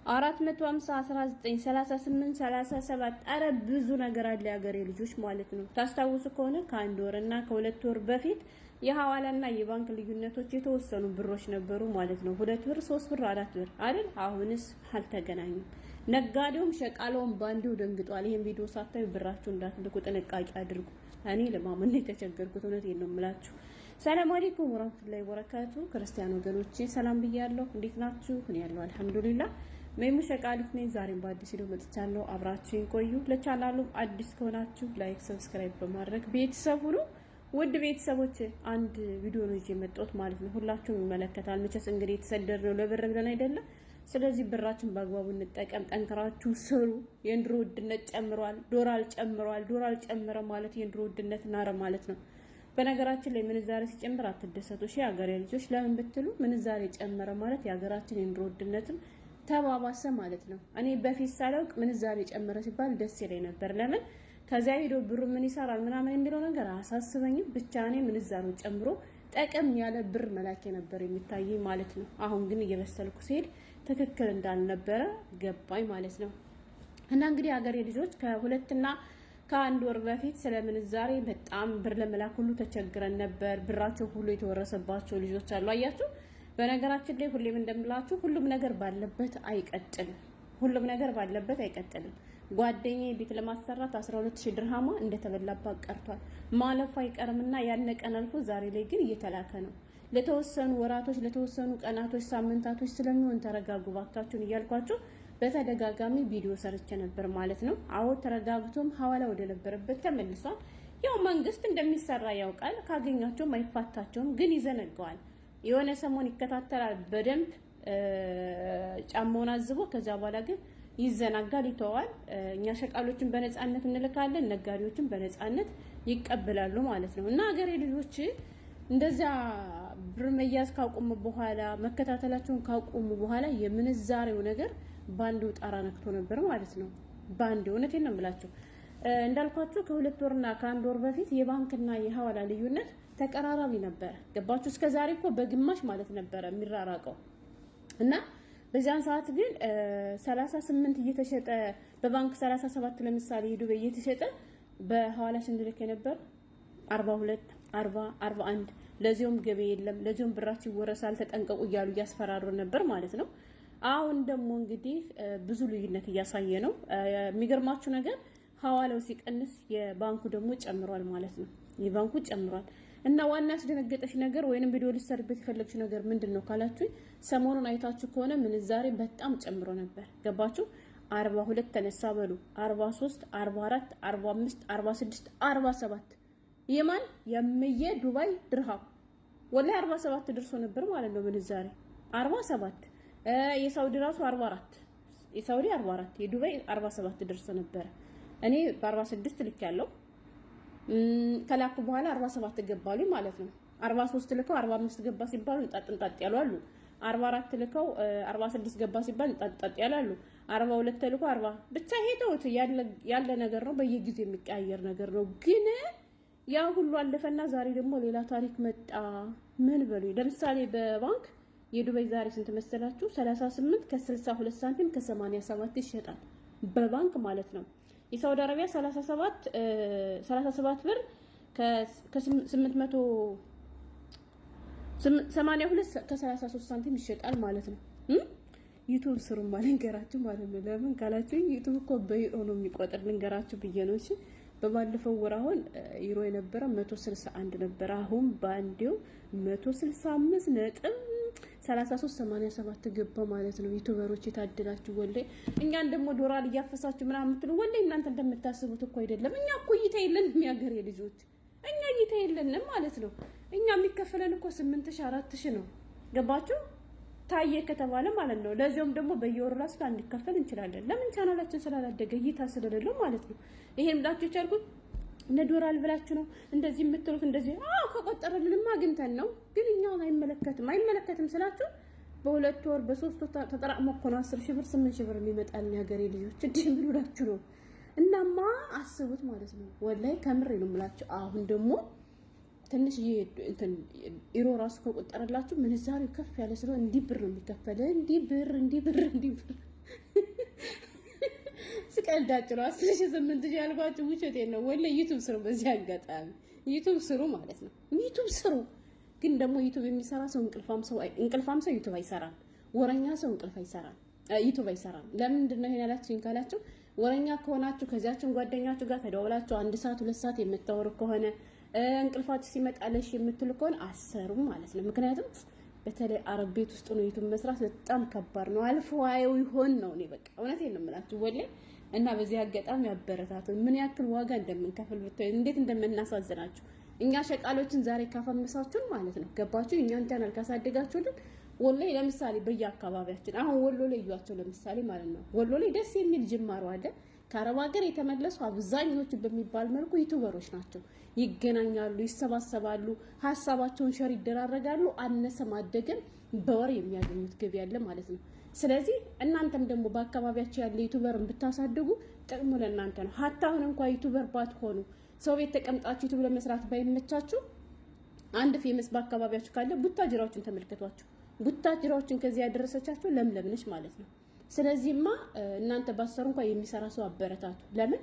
450፣ 19፣ 38፣ 37፣ አረ ብዙ ነገር አለ የሀገሬ ልጆች ማለት ነው። ታስታውሱ ከሆነ ከአንድ ወር እና ከ2 ወር በፊት የሐዋላና የባንክ ልዩነቶች የተወሰኑ ብሮች ነበሩ ማለት ነው። 2 ብር፣ 3 ብር፣ 4 ብር አይደል? አሁንስ አልተገናኙም። ነጋዴውም ሸቃለውም ባንዴው ደንግጧል። ይሄን ቪዲዮ ሳታዩ ብራችሁ እንዳትልኩ ጥንቃቄ አድርጉ። እኔ ለማመን ነው የተቸገርኩት። እውነቴን ነው የምላችሁ። ሰላም አለይኩም ወራህመቱላሂ ወበረካቱ። ክርስቲያን ወገኖቼ ሰላም ብያለሁ። እንዴት ናችሁ? እኔ ያለው አልሐምዱሊላህ። መይሙ ሸቃሊት ነኝ። ዛሬም በአዲስ ቪዲዮ መጥቻለሁ። አብራችሁኝ ቆዩ። ለቻናሉም አዲስ ከሆናችሁ like፣ subscribe በማድረግ ቤተሰብ ሁኑ። ውድ ቤተሰቦች፣ አንድ ቪዲዮ ነው ይዤ የመጣሁት ማለት ነው። ሁላችሁም ይመለከታል። መቼስ እንግዲህ የተሰደድነው ለብር ብለን አይደለም። ስለዚህ ብራችን በአግባቡ እንጠቀም። ጠንክራችሁ ስሩ። የኑሮ ውድነት ጨምሯል። ዶላር ጨምሯል። ዶላር ጨመረ ማለት የኑሮ ውድነት ናረ ማለት ነው። በነገራችን ላይ ምንዛሬ ሲጨምር አትደሰቱ። እሺ የሀገሬ ልጆች፣ ለምን ብትሉ ምንዛሬ ጨመረ ማለት የሀገራችን የኑሮ ውድነትም ተባባሰ ማለት ነው። እኔ በፊት ሳላውቅ ምንዛሬ ጨመረ ሲባል ደስ ይለኝ ነበር። ለምን ከዚያ ሄዶ ብሩ ምን ይሰራል ምናምን የሚለው ነገር አያሳስበኝም። ብቻ እኔ ምንዛሬው ጨምሮ ጠቀም ያለ ብር መላክ ነበር የሚታየኝ ማለት ነው። አሁን ግን እየበሰልኩ ሲሄድ ትክክል እንዳልነበረ ገባኝ ማለት ነው። እና እንግዲህ ሀገሬ ልጆች፣ ከ2ና ከአንድ ወር በፊት ስለ ምንዛሬ በጣም ብር ለመላክ ሁሉ ተቸግረን ነበር። ብራቸው ሁሉ የተወረሰባቸው ልጆች አሉ። አያችሁ። በነገራችን ላይ ሁሌም እንደምላችሁ ሁሉም ነገር ባለበት አይቀጥልም። ሁሉም ነገር ባለበት አይቀጥልም። ጓደኛዬ ቤት ለማሰራት 12 ሺህ ድርሃማ እንደተበላባት ቀርቷል። ማለፉ አይቀርምና ያነ ቀን አልፎ ዛሬ ላይ ግን እየተላከ ነው። ለተወሰኑ ወራቶች፣ ለተወሰኑ ቀናቶች፣ ሳምንታቶች ስለሚሆን ተረጋጉ ባካችሁን እያልኳችሁ በተደጋጋሚ ቪዲዮ ሰርቼ ነበር ማለት ነው። አዎ፣ ተረጋግቶም ሐዋላ ወደ ነበረበት ተመልሷል። ያው መንግስት እንደሚሰራ ያውቃል። ካገኛቸውም አይፋታቸውም፣ ግን ይዘነገዋል። የሆነ ሰሞን ይከታተላል በደንብ ጫማውን አዝቦ፣ ከዚያ በኋላ ግን ይዘናጋል፣ ይተዋል። እኛ ሸቃሎችን በነፃነት እንልካለን፣ ነጋዴዎችን በነፃነት ይቀበላሉ ማለት ነው። እና ሀገሬ ልጆች፣ እንደዚያ ብር መያዝ ካቆሙ በኋላ፣ መከታተላቸውን ካቆሙ በኋላ የምንዛሬው ነገር በአንዱ ጣራ ነክቶ ነበር ማለት ነው። በአንድ እውነቴን ነው የምላቸው። እንዳልኳችሁ ከ2 ወርና ከአንድ ወር በፊት የባንክና የሐዋላ ልዩነት ተቀራራቢ ነበረ። ገባችሁ? እስከ ዛሬ እኮ በግማሽ ማለት ነበረ የሚራራቀው። እና በዚያን ሰዓት ግን 38 እየተሸጠ፣ በባንክ 37 ለምሳሌ ዱባይ እየተሸጠ፣ በሐዋላ ስንልክ የነበር 42፣ 40፣ 41። ለዚሁም ገቢ የለም፣ ለዚሁም ብራችሁ ይወረሳል፣ ተጠንቀቁ እያሉ እያስፈራሩ ነበር ማለት ነው። አሁን ደግሞ እንግዲህ ብዙ ልዩነት እያሳየ ነው። የሚገርማችሁ ነገር ሐዋላው ሲቀንስ የባንኩ ደግሞ ጨምሯል ማለት ነው። የባንኩ ጨምሯል። እና ዋና ያስደነገጠሽ ነገር ወይንም ቪዲዮ ልሰርበት የፈለግሽ ነገር ምንድን ነው ካላችሁኝ፣ ሰሞኑን አይታችሁ ከሆነ ምንዛሬ በጣም ጨምሮ ነበር። ገባችሁ? 42 ተነሳ በሉ፣ 43፣ 44፣ 45፣ 46፣ 47። የማን የምየ ዱባይ ድርሃም ወላሂ 47 ደርሶ ነበር ማለት ነው ምንዛሬ 47። የሳውዲ ራሱ 44፣ የሳውዲ 44፣ የዱባይ 47 ደርሶ ነበረ። እኔ በ46 ልክ ያለው ከላኩ በኋላ 47 ገባሉ ማለት ነው። 43 ልከው 45 ገባ ሲባሉ እንጣጥ እንጣጥ ያሉ አሉ። 44 ልከው 46 ገባ ሲባል እንጣጥ እንጣጥ ያሉ አሉ። 42 ተልኮ 40፣ ብቻ ይሄ ተውት፣ ያለ ነገር ነው። በየጊዜው የሚቀያየር ነገር ነው። ግን ያ ሁሉ አለፈና ዛሬ ደግሞ ሌላ ታሪክ መጣ። ምን በሉ፣ ለምሳሌ በባንክ የዱባይ ዛሬ ስንት መሰላችሁ? 38 ከ62 ሳንቲም ከ87 ይሸጣል በባንክ ማለት ነው። የሳውዲ አረቢያ 37 37 ብር ከ882 ከ33 ሳንቲም ይሸጣል ማለት ነው። YouTube ስሩማ ልንገራችሁ ማለት ነው። ለምን ካላችሁ YouTube እኮ በዩሮ ነው የሚቆጥር፣ ልንገራችሁ ብዬ ነው። እሺ፣ በባለፈው ወር አሁን ዩሮ የነበረ 161 ነበረ። አሁን በአንዴው 165.3387 ገባ ማለት ነው። YouTuber ኦች የታደላችሁ ወላሂ። እኛን ደግሞ ዶላር እያፈሳችሁ ምናምን የምትሉ፣ ወላሂ እናንተ እንደምታስቡት እኮ አይደለም። እኛ እኮ እይታ የለንም፣ የሀገሬ ልጆች፣ እኛ እይታ የለንም ማለት ነው። እኛ የሚከፈለን እኮ 8000፣ 4000 ነው። ገባችሁ? ታየ ከተባለ ማለት ነው። ለዚያውም ደግሞ በየወሩ ራሱ ላንከፈል እንችላለን። ለምን? ቻናላችን ስላላደገ፣ እይታ ስለሌለው ማለት ነው። ይሄን ብላችሁ የቻልኩት እነ ዶላር ብላችሁ ነው እንደዚህ የምትሉት። እንደዚህ አዎ፣ ከቆጠረልንማ አግኝተን ነው። ግን እኛውን አይመለከትም። አይመለከትም ስላችሁ በ2 ወር በ3 ወር ተጠራቅሞ እኮ ነው 10,000 ብር፣ 8,000 ብር የሚመጣልን፣ የሀገሬ ልጆች፣ እንዲህ ምን ብላችሁ ነው? እናማ አስቡት ማለት ነው። ወላሂ ከምሬ ነው የምላችሁ። አሁን ደግሞ ትንሽ ኢሮ ራሱ ከቆጠረላችሁ ምንዛሬው ከፍ ያለ ስለሆነ እንዲህ ብር ነው የሚከፈለ። እንዲህ ብር፣ እንዲህ ብር፣ እንዲህ ብር። ስቀልዳችሁ ነው። 10,000 8,000 ያልኳችሁ ውሸቴን ነው። ወላሂ YouTube ስሩ፣ በዚህ አጋጣሚ YouTube ስሩ ማለት ነው። YouTube ስሩ። ግን ደግሞ YouTube የሚሰራ ሰው እንቅልፋም ሰው YouTube አይሰራም። ወረኛ ሰው እንቅልፍ አይሰራም፣ YouTube አይሰራም። ለምንድን ነው ይሄን ያላችሁኝ ካላችሁ ወረኛ ከሆናችሁ ከዚያችን ጓደኛችሁ ጋር ተደዋውላችሁ 1 ሰዓት 2 ሰዓት የምታወሩ ከሆነ፣ እንቅልፋችሁ ሲመጣለሽ የምትሉ ከሆነ አሰሩም ማለት ነው። ምክንያቱም በተለይ አረብ ቤት ውስጥ ነው YouTube መስራት በጣም ከባድ ነው። አልፎ አየው ይሆን ነው። እኔ በቃ እውነቴን ነው የምላችሁ ወላሂ። እና በዚህ አጋጣሚ አበረታቱ። ምን ያክል ዋጋ እንደምንከፍል ብታይ፣ እንዴት እንደምናሳዝናችሁ እኛ ሸቃሎችን ዛሬ ካፈመሳችሁን ማለት ነው። ገባችሁ? እኛን ቻናል ካሳደጋችሁልን ወላሂ ለምሳሌ በየአካባቢያችን አሁን ወሎ ላይ እዩዋቸው ለምሳሌ ማለት ነው። ወሎ ላይ ደስ የሚል ጅማሮ አለ። ከአረብ ሀገር የተመለሱ አብዛኞቹ በሚባል መልኩ YouTuber ኦች ናቸው። ይገናኛሉ፣ ይሰባሰባሉ፣ ሀሳባቸውን share ይደራረጋሉ። አነሰም አደገም በወር የሚያገኙት ገቢ አለ ማለት ነው። ስለዚህ እናንተም ደግሞ በአካባቢያቸው ያለ YouTuber ን ብታሳድጉ ጥቅሙ ለእናንተ ነው። ሀታ አሁን እንኳ YouTuber ባትሆኑ፣ ሰው ቤት ተቀምጣችሁ YouTube ለመስራት ባይመቻችሁ፣ አንድ famous በአካባቢያችሁ ካለ ቡታጅራዎችን ተመልከቷቸው። ቡታጅራዎችን ከዚህ ያደረሰቻቸው ለምለም ነች ማለት ነው። ስለዚህማ እናንተ ባሰሩ እንኳ የሚሰራ ሰው አበረታቱ። ለምን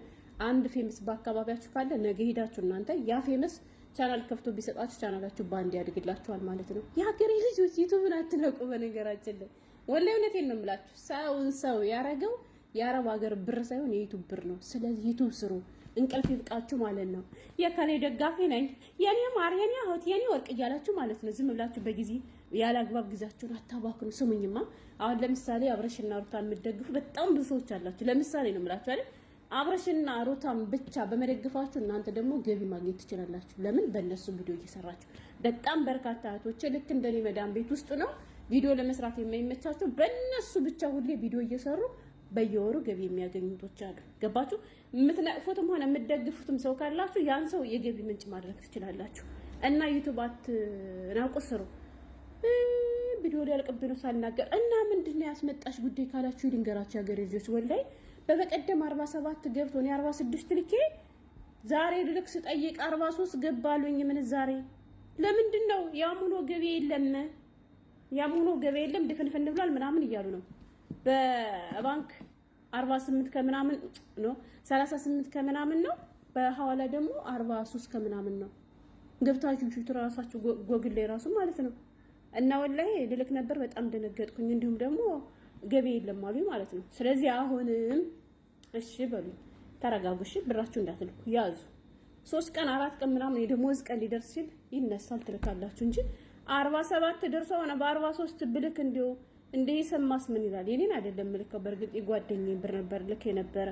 አንድ famous በአካባቢያችሁ ካለ ነገ ሄዳችሁ እናንተ ያ famous ቻናል ከፍቶ ቢሰጣችሁ ቻናላችሁ በአንድ ያድግላችኋል ማለት ነው። የሀገሬ ልጆች YouTube ን አትነቁ። በነገራችን ላይ ወላሂ እውነቴን ነው የምላችሁ፣ ሰውን ሰው ያረገው የአረብ ሀገር ብር ሳይሆን የ YouTube ብር ነው። ስለዚህ YouTube ስሩ፣ እንቅልፍ ይብቃችሁ ማለት ነው። የከሌ ደጋፊ ነኝ፣ የኔ ማር፣ የኔ እህት፣ የኔ ወርቅ እያላችሁ ማለት ነው። ዝም ብላችሁ በጊዜ ያለ አግባብ ጊዜያችሁን አታባክኑ። ስሙኝማ፣ አሁን ለምሳሌ አብረሽና ሩታን የምትደግፉ በጣም ብዙ ሰዎች አላችሁ። ለምሳሌ ነው የምላችሁ አይደል? አብረሽና ሩታን ብቻ በመደግፋችሁ እናንተ ደግሞ ገቢ ማግኘት ትችላላችሁ። ለምን? በእነሱ ቪዲዮ እየሰራችሁ። በጣም በርካታ እህቶቼ ልክ እንደኔ መዳም ቤት ውስጥ ነው ቪዲዮ ለመስራት የማይመቻቸው፣ በእነሱ ብቻ ሁሌ ቪዲዮ እየሰሩ በየወሩ ገቢ የሚያገኙቶች አሉ። ገባችሁ? የምትነቅፉትም ሆነ የምትደግፉትም ሰው ካላችሁ ያን ሰው የገቢ ምንጭ ማድረግ ትችላላችሁ። እና YouTube አትናቁ፣ ስሩ። ቪዲዮ ሊያልቅብኝ ነው ሳልናገር። እና ምንድን ነው ያስመጣሽ ጉዳይ ካላችሁ ልንገራችሁ የሀገሬ ልጆች፣ ወላሂ በበቀደም 47 ገብቶ እኔ 46 ልኬ ዛሬ ልልክ ስጠይቅ 43 ገባሉኝ። ምንዛሬ ለምንድን ነው? ያም ሆኖ ገቢ የለም፣ ያም ሆኖ ገቢ የለም፣ ድፍንፍን ብሏል ምናምን እያሉ ነው። በባንክ 48 ከምናምን ነው፣ 38 ከምናምን ነው። በሐዋላ ደግሞ 43 ከምናምን ነው። ገብታችሁ ሹት ራሳችሁ ጎግል ላይ ራሱ ማለት ነው። እና ወላሂ ልልክ ነበር፣ በጣም ደነገጥኩኝ። እንዲሁም ደግሞ ገቢ የለም አሉኝ ማለት ነው። ስለዚህ አሁንም እሺ በሉ፣ ተረጋጉ። እሺ ብራችሁ እንዳትልኩ ያዙ። 3 ቀን 4 ቀን ምናምን የደሞዝ ቀን ሊደርስ ሲል ይነሳል፣ ትልካላችሁ እንጂ 47 ደርሶ ሆነ በ43 ብልክ እንዲሁ እንደ የሰማስ ምን ይላል? የኔን አይደለም ልከው፣ በእርግጥ የጓደኛዬን ብር ነበር ልክ የነበረ።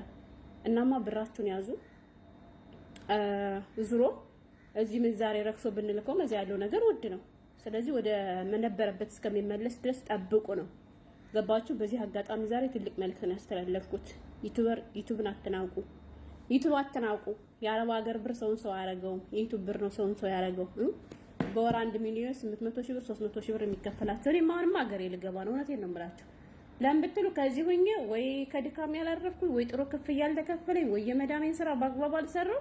እናማ ብራችሁን ያዙ። ዙሮ እዚህ ምንዛሬ ረክሶ ብንልከው እዚያ ያለው ነገር ውድ ነው። ስለዚህ ወደ መነበረበት እስከሚመለስ ድረስ ጠብቁ ነው። ገባችሁ? በዚህ አጋጣሚ ዛሬ ትልቅ መልእክት ነው ያስተላለፍኩት። YouTuber YouTube ን አትናቁ፣ YouTube አትናቁ። የአረብ ሀገር ብር ሰውን ሰው አያደርገውም። የ YouTube ብር ነው ሰውን ሰው ያደረገው። በወር 1,800,000 ብር፣ 300,000 ብር የሚከፈላቸው። እኔም አሁንማ ሀገሬ ልገባ ነው። እውነቴን ነው የምላችሁ። ለምን ብትሉ ከዚህ ሁኜ ወይ ከድካም ያላረፍኩኝ፣ ወይ ጥሩ ክፍያ አልተከፈለኝ፣ ወይ የመዳሜን ስራ በአግባብ አልሰራው፣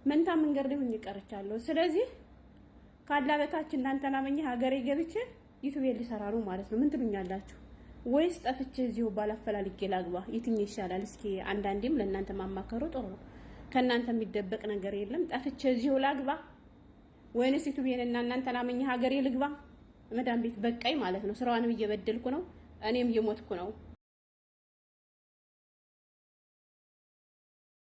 መንታ መንገድ ላይ ሁኜ ቀርቻለሁ። ስለዚህ ካላ በታች እናንተን አመኜ ሀገሬ ገብቼ YouTube ልሰራ ነው ማለት ነው። ምን ትሉኛላችሁ? ወይስ ጠፍቼ እዚሁ ባላፈላልጌ ላግባ? የትኛው ይሻላል? እስኪ አንዳንዴም ለእናንተ ማማከሩ ጥሩ ነው። ከእናንተ የሚደበቅ ነገር የለም። ጠፍቼ እዚሁ ላግባ ወይንስ YouTube ኤንና እናንተን አመኜ ሀገሬ ልግባ? መዳም ቤት በቃኝ ማለት ነው። ስራዋንም እየበደልኩ ነው፣ እኔም እየሞትኩ ነው።